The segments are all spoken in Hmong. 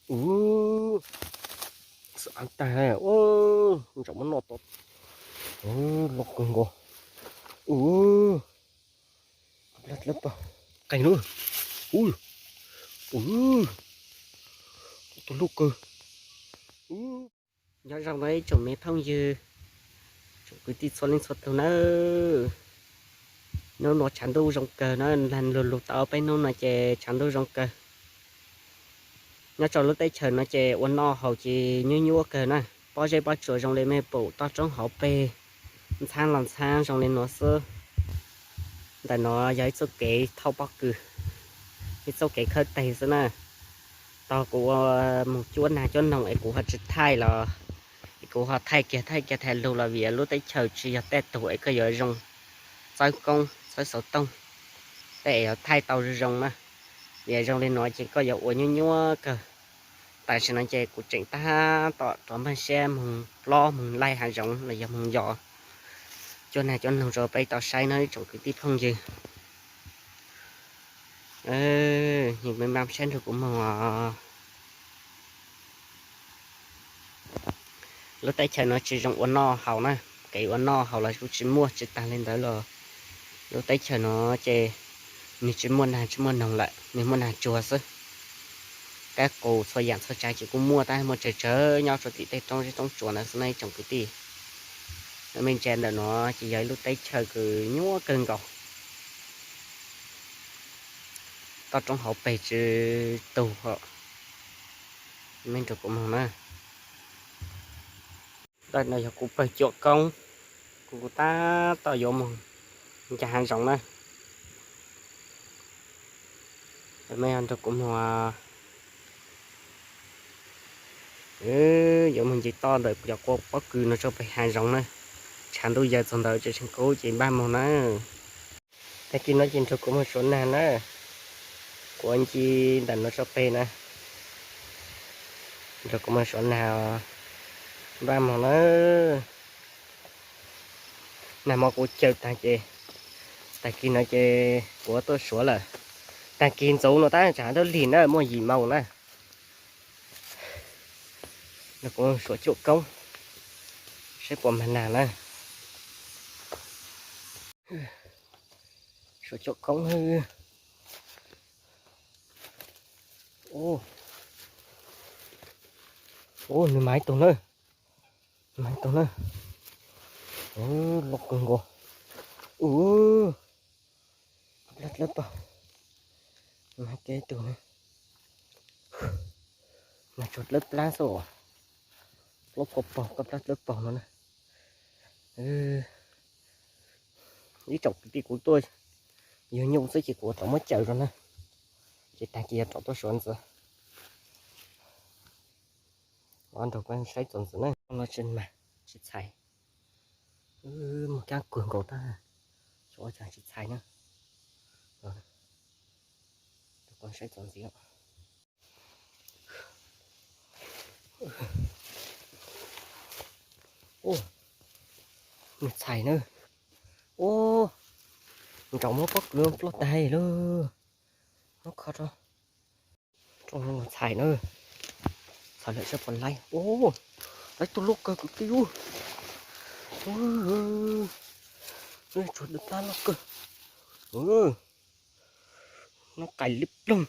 Ub, xav tag, ub, ntsaum muab noj tod. Ub, loj kawg nkaus. Ub, qab plab dlawb paug, qeeg lub. Ub, ub, tus loj kawg. Nyob zoo na ib tsoom me phooj ywg, tsoom kwv tij txhua leej txhua tus nawb. Hnub no tshav ntuj zoo kawg na, nag lug lug tau peb hnub no ces tshav ntuj zoo kawg. Nyob rau lub teb chaws no ces ua noj haus ces nyuaj nyuaj kawg na. Pob zeb pob tsuas zoo li mej pum toj roob hauv pes, ntxhab los ntxhab zoo li no xwb. Ntawm no yog ib txoj kev thauj pob kws, ib txoj kev khawb teg xwb na. Tog kuv ua mus cuab nag cuab noog es kuv ho tsis thaij los, es kuv ho thaij kiag thaij kiag thaij lug los vim lub teb chaws tsis yog tej tug es koj yuav zoo txawb koob txawb xauv tooj, tej es yuav thaij tau zoo zoo na. Vim zoo li no ces koj yuav ua nyuaj nyuaj kawg. Tam sim no ces kuv tseem tab tom rov npaj siab moog plob moog laij hav zoov los yog moog yos cuab nag cuab noog rau peb tau saib no ib tsoom kwv tij phooj ywg. Npaj siab nrug kuv moog os. Lub teb chaws no tsis zoo ua noj haus na, kev ua noj haus los kuj tsis muaj, tsis tag li ntawd los lub teb chaws no ces nws tsis muaj nag tsis muaj noog lawm, nws muaj nag tsuag xwb. Kab qus txhua yam txhua tsav ces kuj muaj, tab muaj tsawg tsawg nyob rau tim tej roob zeb roob tsuas ntawd xwb na ib tsoom kwv tij. Lub me ntsa ntawm no ces yog ib lub teb chaws kws nyuaj kawg nkaus. Toj roob hauv pes tsis tug os. Mej nrug kuv moog na. Ntawm no yog kuv pawg cuam koob, kuv tab tom yuav moog ncav hav zoov na. Mej nrug kuv moog, yuav moog nce toj ntawm cov pob kws no rau pem hav zoov na. Tshav ntuj yawg txog ntawd tseem tseem kub ces npaj moog na. Tag kis no ces nrug kuv moog suav nag na. Kuv nce ntawm no rau pem na. Nrug kuv moog suav nag, npaj moog na. Nag hmo kuv caws tag ces tag kis no ces kuv tuaj suav lawm. Tag kis ntxuv no tab tsam dawb lig na, muaj yim moos na. Nrug kuv suav cuam koob saib puas mag nag na. Suav cuam koob. Ub, nws mag ib tug na. Mag ib tug na. Loj kawg nkaus. Ub, dlawb dlawb paug. Mag kiag ib tug na. Mag tsuag dlawb plab xwb os. Plaub paug paug, koj plab dlawb paug no na. Ib tsoom kwv tij, kuv tuaj yug nyuj xwb ces kuv rov muab caws rau na. Ces tag kis yuav rov tuaj suav ntxiv. Nrug koj saib txuas ntxiv na. No tsis mag, tsis txhais. Muaj kab kuag nkaus tag, xyov ua cas tsis txhais na. Nrug koj saib txuas ntxiv. Ub, nws txhais na. Ub, nraum muab pob kws ploj tag lawm. Muab kho rau. Rooj no txhais na. Txhais lawm saib puas laib. Ub, laib tug loj kawg kwv tij ub. Ub, tsuag dawb plab loj kawg. Nub qais lib ploog,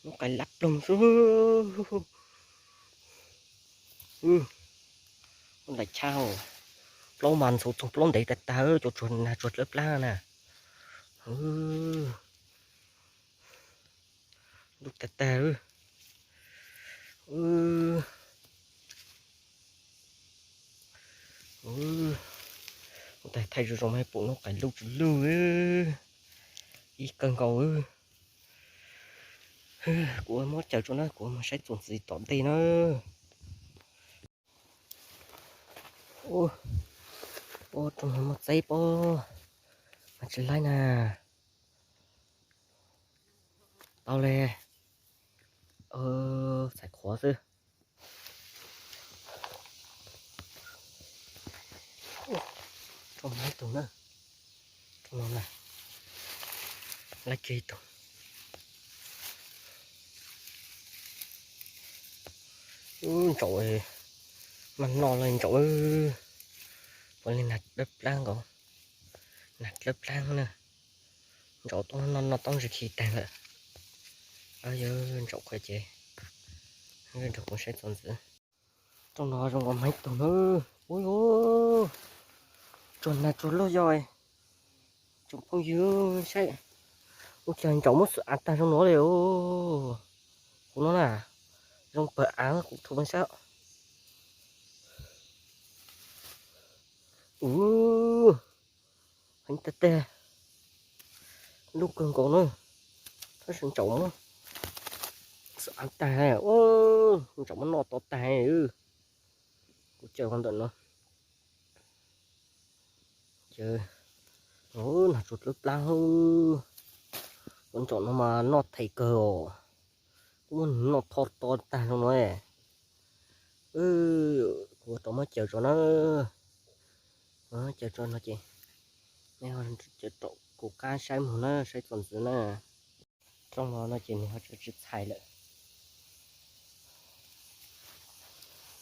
nub qais lab ploog xwb. Nub laim chab, plaub mas ntxhov txoog plaub ntev tag tag, cov tsuag nag tsuag dlawb plab na. Lub tag tag. Ua tag thaij zoo zoo mas pum nub qais lub tsis lug. Ib kawg nkaus. Kuv muab caws tso na, kuv mus saib txuas ntxiv tom ntej na. Ua rooj no muaj txeb pob, mas tsis laib na. Tau le, txhais qhuav xwb. Rooj no ib tug na, rooj no na, laib kiag ib tug. Ntsaum, mas no los ntsaum, puav leej nag dawb plab nkaus, nag dawb plab na. Ntsaum tuaj noj noj tob ntsis khi tag lawm. Yog ntsaum qhuav ces nrog kuv saib txuas ntxiv. Rooj no zoo nkaus mas ib tug na. Ub, tsuag nag tsuag luag yog. Tsoom phooj ywg saib, ua cas ntsaum muab xwm av tag zoo no li. Kuv no na, zoo pawg av kuv thu mas saib. Ub, heev tag tag, lub kawg nkaus na. Tab sis ntsaum muab xwm av tag, ntsaum muab noj to tag. Kuv caws qhov ntawm no. Ces nag tsuag dawb plab, ua ntsaum no mas noj them kawg os. Kuv muab nws noj tho to tag zoo no. Kuv ua rau muab caws tso na, caws tso no ces nej ho caws rau kuv qab saib mus na, saib txuas ntxiv na. Rooj no no ces nws ho tsis txhais lawm.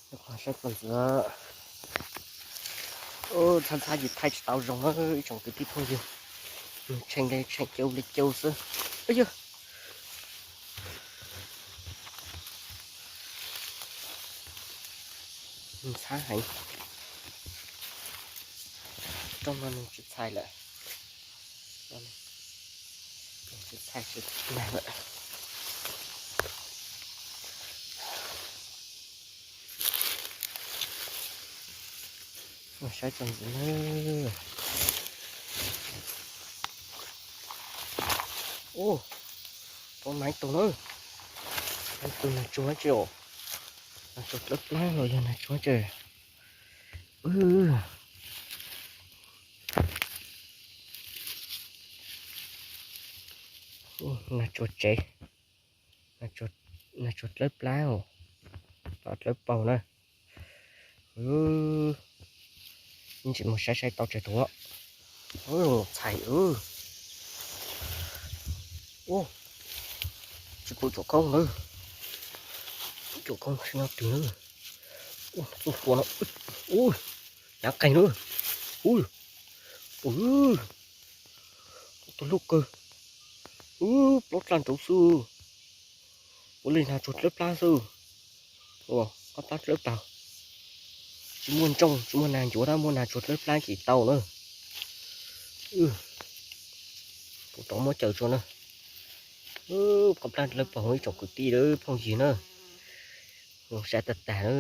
Saib txuas ntxiv. Ntxhab ntxhab ces thaij tsis tau zoo na ib tsoom kwv tij phooj ywg, nws tshee li tshee, cau li cau xwb. Yog ntxhab heev. Rooj no nws tsis txhais lawm. Tsis txhais tsis mag lawm. Saib txuas ntxiv na. Ub, tau mas ib tug na. Ib tug nag tsuag tsis os. Nag tsuag dawb plab los yog nag tsuag tsis. Nag tsuag tsev, nag tsuag dawb plab, dawb paug na. Ntsis mus saib saib tau tseg tau. Txhais, tsis pub cuam koob na. Cuam koob tsis nyob twg na. Txuj hlua no, hnyav qeeg na. Ub, tus lub kawg, ub, plaub dlaj nraud xwb. Ua li nag tsuag dawb plab xwb. Ua, ob plab dawb paug. Tsis muaj nrooj tsis muaj nag ncuav tab, muaj nag tsuag dawb plab ces tau na. Kuv rov muab caws tso na. Ob plab dawb paug ib tsoom kwv tij phooj ywg na, saib tag tag na.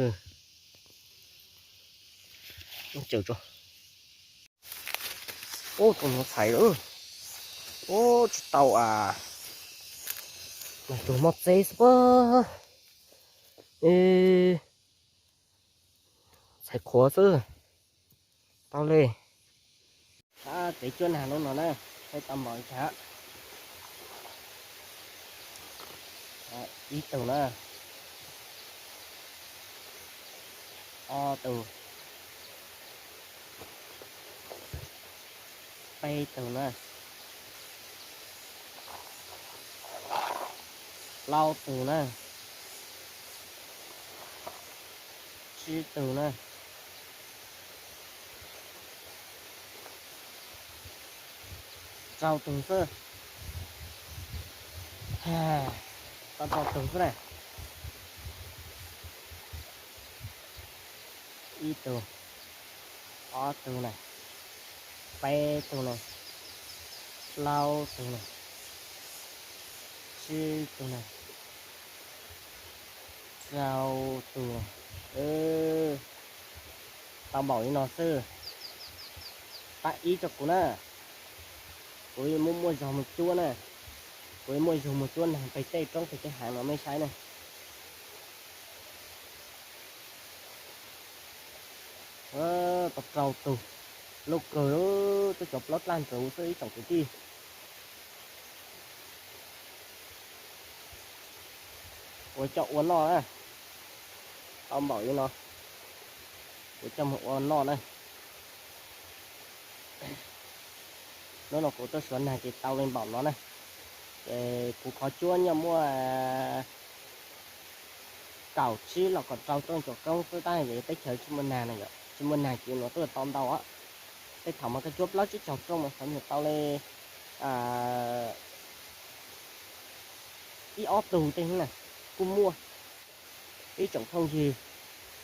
Muab caws tso. Ub, tus no txhais lawm. Ub, tsis tau a. Nag tsuag mob txeb xwb pob. Txhais qhuav xwb. Tau li. Kev cuab nag lub no na, saib tau npaum li cas. Ib tug na, ob tug, peb tug na, plaub tug na, tsib tug na, rau tug xwb. Tau rau tug xwb na. Ib tug, ob tug na, peb tug na, plaub tug na, tsib tug na, rau tug na. Tau npaum li no xwb. Pab ib rau kuv na. Kuv muaj muaj zog mus cuab na. Kuv muaj zog mus cuab nag pem tej roob pem tej hav no mej saib na. Tau rau tug, loj kawg, twb cov plaub dlaj nraud xwb ib tsoom kwv tij. Kuv coj ua noj na, tau npaum li no, kuv coj mus ua noj na. Hnub no kuv tuaj suav nag ces tau li npaum no na. Ces kuv qhov cuab nyuam muaj kaum tsib los kom rau rooj tsaus koob xwb tab sis teb chaws tsis muaj nag no yom, tsis muaj nag ces nws tuaj tau ntau. Tej thaum mas koj cuab plaub tsib caug rooj mas xav nws tau li ib ob tug tej na, kuj muaj. Ib tsoom phooj ywg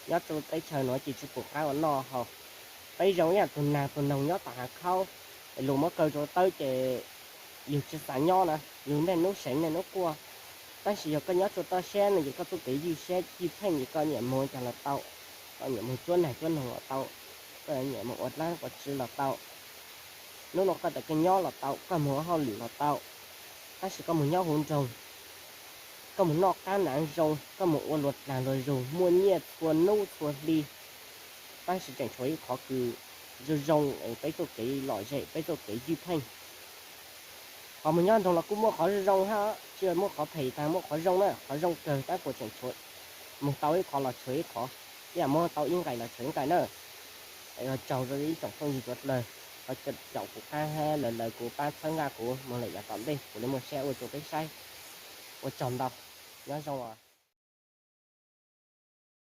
nyob rau teb chaws no ces tsis pum qab ua noj haus. Peb zoo ib yam tus nag tus noog nyob tom hav khaub, luag muab kaw rau tawb ces yus tsis xav nyob na, yus niaj hnub seev niaj hnub quaj. Tab sis yog koj nyob rau toj siab no ces koj txoj kev ywj siab ywj pheej ces koj nyiam mus cas los tau, koj nyiam mus cuab nag cuab noog los tau, koj nyiam mus ua dlaab ua tsi los tau. Hnub no koj tau koj nyob los tau, koj mus ua hauj lwm los tau, tab sis koj mus nyob hauv nroog, koj mus noj qab hnav zoo, koj mus ua luag dlaag luag zug muaj nyiaj txhua hnub txhua hli, tab sis tseem tshuav ib qhov kws zoo zoo es peb txoj kev lom zem, peb txoj kev ywj pheej. Qhov mus nyob nroog los kuj muaj qhov zoo zoo hab, tsis muaj qhov phem tag, muaj qhov zoo na, qhov zoo kawg tab kuas tseem tshuav, mus tau ib qhov los tshuav ib qhov, ib yam muab tau ib nqaim los tshuav ib nqaim na. Ua tsaug rau ib tsoom phooj ywg sawv dlawg, thov caum kuv qab hab lawv lawv kuv pab txhawb nqaj kuv moog lawm yav tom ntej kuv le muaj siab ua rau peb saib. Ua tsaug ntau, nyob zoo os.